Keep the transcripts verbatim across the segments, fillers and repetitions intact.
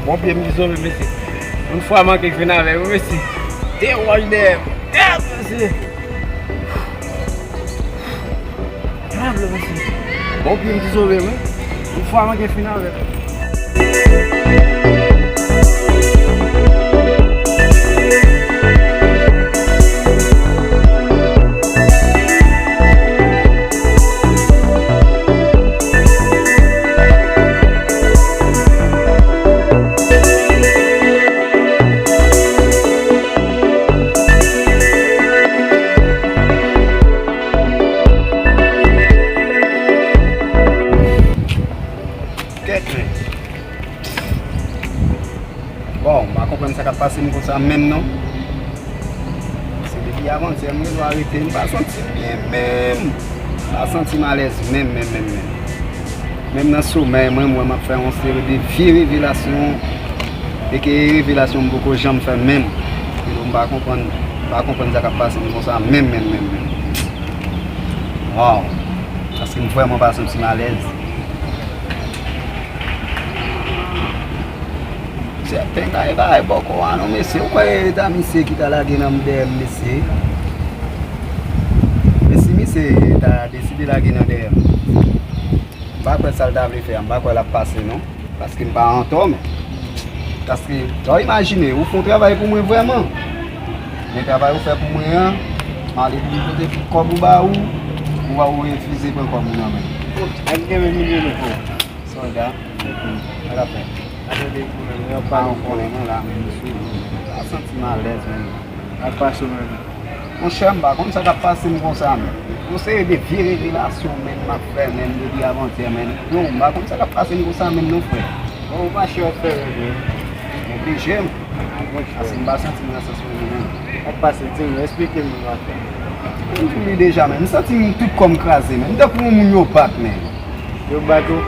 Bon pye m ki sove, mesye. Yon fwa manke fin avè m, mesye. De wòch dèyè m. Mèd, mesye. Mèd, mesye. Bon pye m ki sove m, wi. Yon fwa manke fin avè m. Kèt, men. Bon, m pa konprann sa k ap pase m konsa menm non. Se depi avantyè m rele w arete, m pa santi m byen menm. M pa santi m alèz menm, menm, menm, menm. Menm nan somèy mwen, m wè m ap fè yon seri de vye revelasyon, e ke revelasyon m poko janm fè menm. E donk, m pa konprann, m pa konprann sa k ap pase m konsa menm, menm, menm, menm. Waw! Paske m vrèman pa santi m alèz. Sèten kay bagay bòkò a non, mesye. Ou kwè e ta misye ki ta lage nan dèyè m, mesye? E si misye ta deside lage nan dèyè m? M pa kwè sa l ta vle fè a, m pa kwè l ap pase non. Paske m pa antò, men. Paske, lè w imajine, ou fè yon travay pou mwen vrèman. Men travay ou fè pou mwen an, m ale pou m pote tout kòb ou ba ou, ou wè ou refize pran kòb ou nan men m. Ak gen men milyon pou ou. Sòlda, sa k ap fèt? Atande pou mwen, mwen ap pale pou mwen. Mwen la, men, m sou, m pa santi m alèz, men. Ak pa sou mwen. Monchè, m pa konn sa k ap pase m konsa, men. Yon seri de vye revelasyon, men, m ap fè, men, depi avantyè, men. Non, m pa konn sa k ap pase m konsa, men, non, frè. Bon, ou pa chè w ap fè rèv, men. Oblije m. Paske m pa santi m nan sans mwen menm. Sa k pase, di m, eksplike m yon afè. M di w li deja, men. M santi m tout kò m kraze, men. M tankou yon moun yo bat, men. Yo bat ou?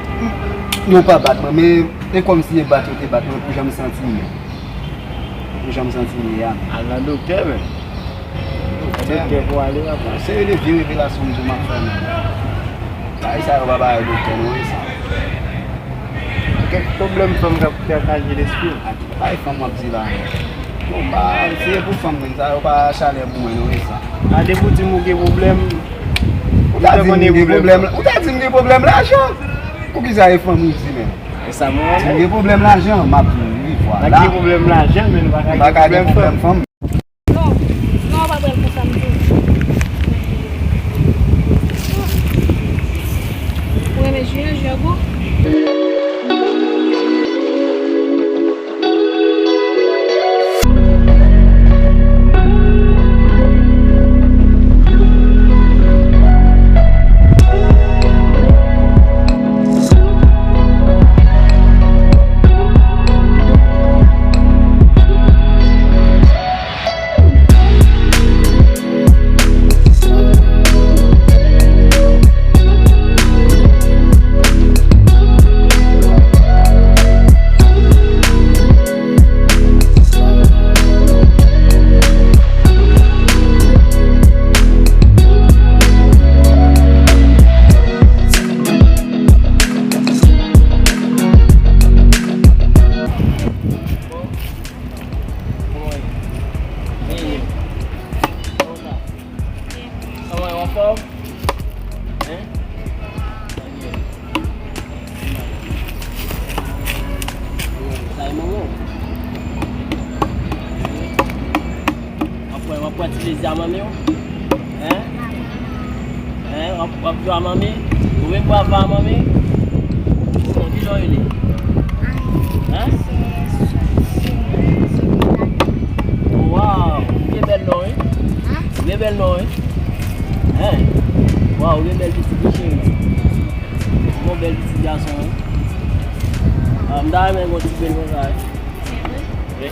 Yo pa bat mwen, men e kòmsi e bat yo te bat mwen pou jan m santi m, men. Pou jan m santi m ye a, men. Al nan doktè, men. Doktè, men. Doktè pou ale, papa. Se de vye revelasyon m di w m ap fè, men. Bagay sa yo pa bagay doktè, non, e sa. Kèk pwoblèm fanm k ap trakaje lespri w. Bay fanm w ap di la. Bon, ba, si se pou fanm, men sa yo pa chalè pou mwen, non, e sa. A, depi w di m ou gen pwoblèm, ou ta di m gen pwoblèm, ou ta di m gen pwoblèm lajan. Poukisa e fanm ou di, men? E sa mwen. Si m gen pwoblèm lajan, m ap di w, wi, vwala. N ap gen pwoblèm lajan, men nou pa ka gen pwoblèm fanm. Non, non, pa pral konsa, m di w. Ou renmen ji an, ji an gou? Kòman w anfòm? Hein? Sa e manman w? W ap pran, w ap pran ti plezi a manmi w? Hein? Hein? W ap, w ap jwe a manmi? Ou menm w ap jwe a manmi? Bon, ki jan w rele? Hein? Waw, ou gen bèl pitit wi, cheri. Ou gen bèl pitit gason wi. Ah, m ta renmen gen yon ti bèl konsa wi. Wi.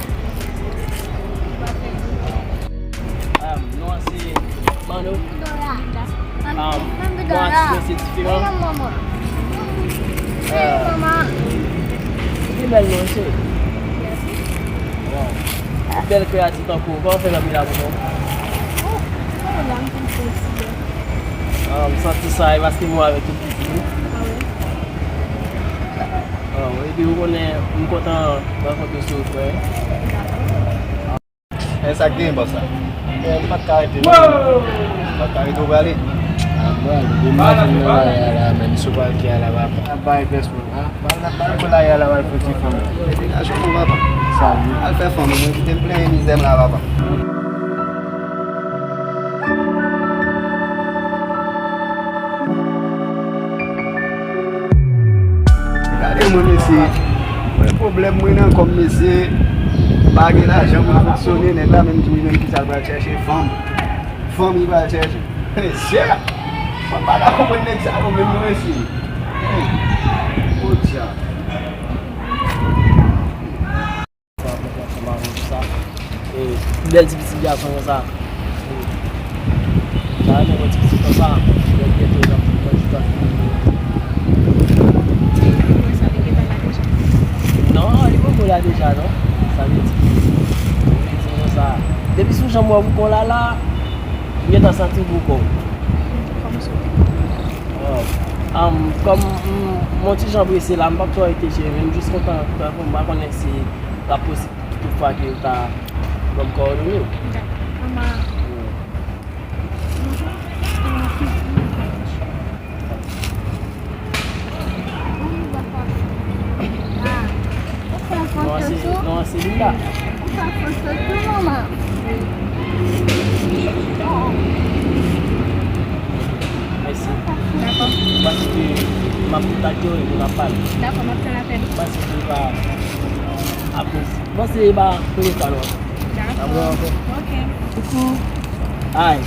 Ah, non an se Mano. Ah, non an se diferan. Ah, li bèl non, cheri. Waw. Bèl kreyati tankou ou, kòman w fè nan peyi la pou nou? Ah, m santi sa, e paske mwen avèk tout pitit wi. Ah, epi ou konnen, m kontan rankontre w sou frè. E sa k gen, bòs la? Eh, m pa t ka rete non. M pa t ka rete, ou prale? Ah, m prale. Depi maten m nan lari a la, menm si w pral ki a la, papa. Ap bay pès moun, ha? Pral, pral pou lari a la, pral fè ti fanm. Degaje w non, papa. Sa wi. Al fè fanm ou, mwen kite m plenyen mizè m la, papa. Gade mwen, mesye. Mwen pwoblèm mwen nan kòm, mesye. Pa gen lajan pou fonksyone, nèg la menm di wi menm kisa l pral chèche, fanm. Fanm li pral chèche. Mesye, mwen pa ka konprann nèg sa yo menm non, mesye. Hey, podyab. Sa ap mete ansanm avè w konsa. E, bèl ti pitit gason konsa. E, sa renmen wè ti pitit konsa. Bèl gete w nan, nan ti tan. Non, li poko la deja, non. Sa vle di, li di konsa. Depi sou jan m wè w bouke w la la, m gentan santi w bouke w. Kòm m sou. Oh. Am, kòm m, m on ti jan prese la, m p ap twò rete cheri, men m jis kontan, tankou m pa konnen si l ap posib. Tout fwa ke yo ta ban m kowòdone yo. Dakò. Kòman? Non, se, non, se Linda. Mèsi. Dakò. Paske m ap kontakte w epi n ap pale. Dakò, m ap tann apèl ou. Paske m pa akoz. Bon, se ba premye fwa nou. Dakò. N ap wè ankò. Ok. Koukou. Ay,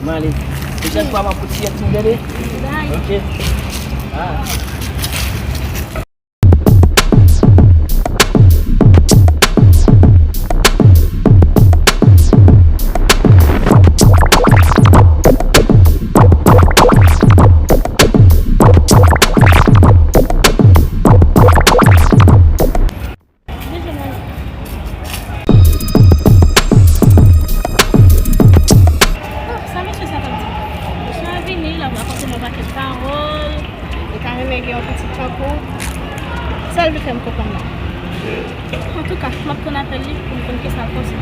m ale. Pwochèn fwa m ap fout chèk sou bebe. Bye. Ok. Ay. Sa mesye sa t ap di? Mesye a vini, l ap rakonte m yon pakèt pawòl, li ta renmen gen yon pitit tankou w. Sa l vle fè m konprann la? Antouka, m ap tann apèl li pou m konn kisa l panse.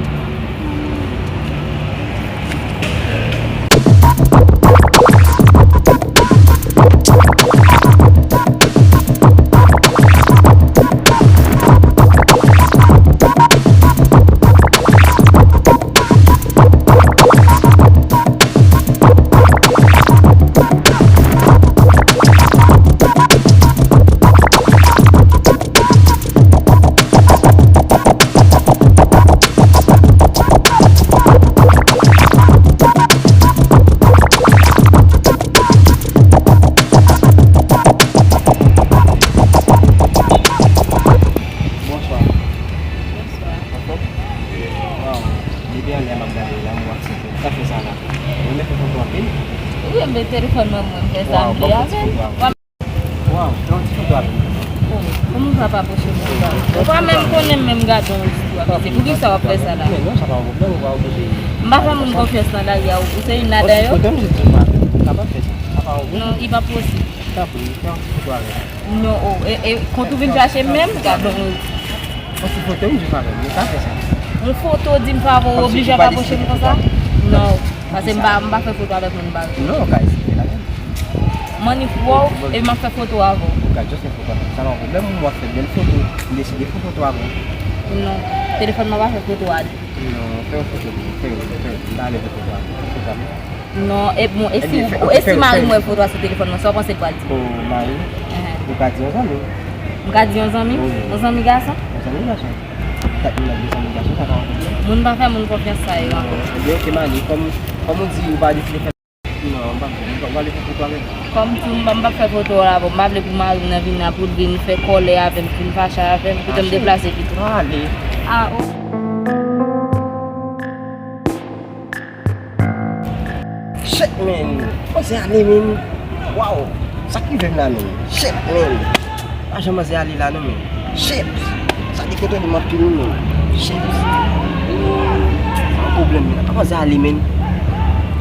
Bonswa. Bonswa. Anfòm? Waw. Depi anlè m ap gade la, m wè aksepte. Sa fè sa la? Ou renmen fè foto anpil? Wi, men telefòn mwen, mwen fè sa m vle avè l. Waw, fè yon ti foto avè m. Oh, kòman w pa pwoche m konsa? Ou pa menm konnen m menm gade yon istwa, mesye. Poukisa w ap fè sa la? Men non, sa pa yon pwoblèm, ou pa oblije. M pa fè moun konfyans nan lari a, ou se youn ladan yo? Yon ti foto, m jis di w pa, ou kapab fè sa. Sa pa yon pwoblèm. Non, li pa posib. Tanpri, fè yon ti foto avè m. Non, oh, e, e, kont ou vin chache m menm? Gade yon. Yon ti foto, m jis avè m, ou ka fè sa. Yon foto, di m favè, ou oblije ap apwoche m konsa? Non, paske m pa, m pa fè foto avèk moun m pa konnen. Non, ou ka eseye la menm. M annik wè w, epi m ap fè foto avè w. Ou ka just fè foto avè m. Sa pa yon pwoblèm, m wè w ap fè bèl foto, m deside fè foto avè w. Non, telefòn mwen pa fè foto a. Non, fè yon foto, fè yon, fè yon, m ta renmen fè foto avè w. Fè foto avè m. Non, e bon, e si, e si mari m wè foto a sou telefòn mwen, sa w panse l pral di? Oh, mari? Ou ka di yon zanmi. M ka di yon zanmi? Wi. Yon zanmi gason? Yon zanmi gason. Kat moun ak de zanmi gason, sa pa yon pwoblèm. Moun pa fè moun konfyans sa yo ankò. Ebyen, ok, mari, kòm, kòm ou di, ou pa deside fè Non, m pa, m pa prale pou foto avè m. Kòm tou, m pa, m pa fè foto la, bon, m pa vle pou mari m nan vin la, pou l vin fè kòlè avè m, pou l fache avè m, kite m deplase pito. Pa ale. Ah, oh. Shit, man. Manzè ale, man. Wow. Sa k rive m la, man. Shit, man. Pa jan manzè ale la, non, man. Shit. Sa dekontrole m anpil, wi, man. Shit. Sa yon pwoblèm, man. Pa manzè ale, man.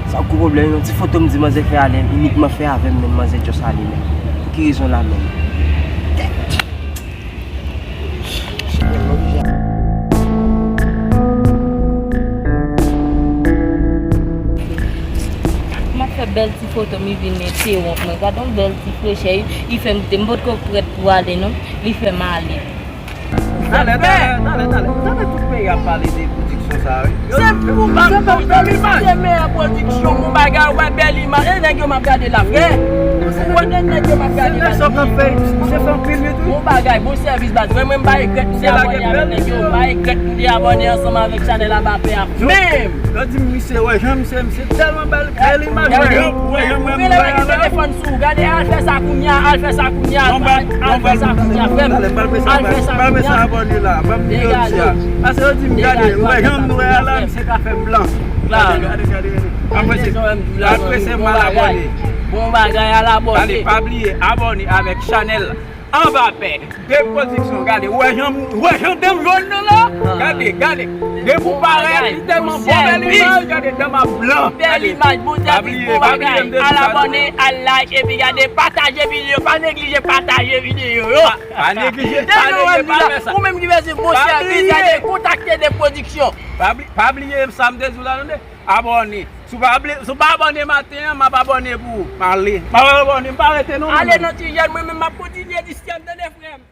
Sa yon gwo pwoblèm, yon ti foto m di manzè fè ale, inikman fè avè m, man. Manzè just ale, man. Pou ki rezon la, man? Tèt. M ap fè bèl ti foto m, li vin entewonp mwen. Gad yon bèl ti frechè, li fè m, m potko prèt pou ale non, li fè m ale. Talè, talè, talè, talè. Talè tout peyi ap pale de pwodiksyon sa, wi. Se pou m ap fè meyè pwodiksyon, bon bagay, wè bèl imaj. E nèg yo m ap gade la, frè. Ou konnen nèg yo m ap gade la. Se nèg sa k ap fè, se fè anpil wi tou. Bon bagay, bon sèvis baz. Mwen, mwen, m pa regrèt m te abòne avèk nèg yo. M pa regrèt m te abòne ansanm avèk chanèl Abapè a. Menm! Yo di m misye, wè jan misye, misye tèlman bèl, bèl imaj, wè jan, wè jan mwen, mwen, mwen, telefòn sou ou, gade, al fè sa kounya, al fè sa kounya, al fè sa kounya, frè m. Al fè sa kounya. Abòne la, ban m di yo di a. Paske yo di m gade, wè jan m wè a la, misye ka fè m blan. Gade, gade, gade, gade. Apresye, apresye m al abòne. Bon bagay, al abòne. Gade, pa bliye abòne avèk chanèl Anbapè de pwodiksyon, gade, wè jan, wè jan dan m jòn nan la, gade, gade, depi w parèt, li tèlman bon, bèl imaj, gade, dan m ap blan, bèl imaj, bon sèvis, bon bagay, al abòne, al like, epi gade, pataje videyo, pa neglije pataje videyo yo. Pa neglije, pa neglije, pa fè sa. Ou menm ki bezwen bon sèvis, gade, kontakte de pwodiksyon. Pa bli-, pa bliye sa m te di w la, tande, abòne. Si w pa bli-, si w pa abòne maten an, m ap abòne pou ou. M ale. M ap abòne, m pa rete non, mwen menm. Ale nan ti jèn, mwen menm m ap kontinye distrè m, tande frè m.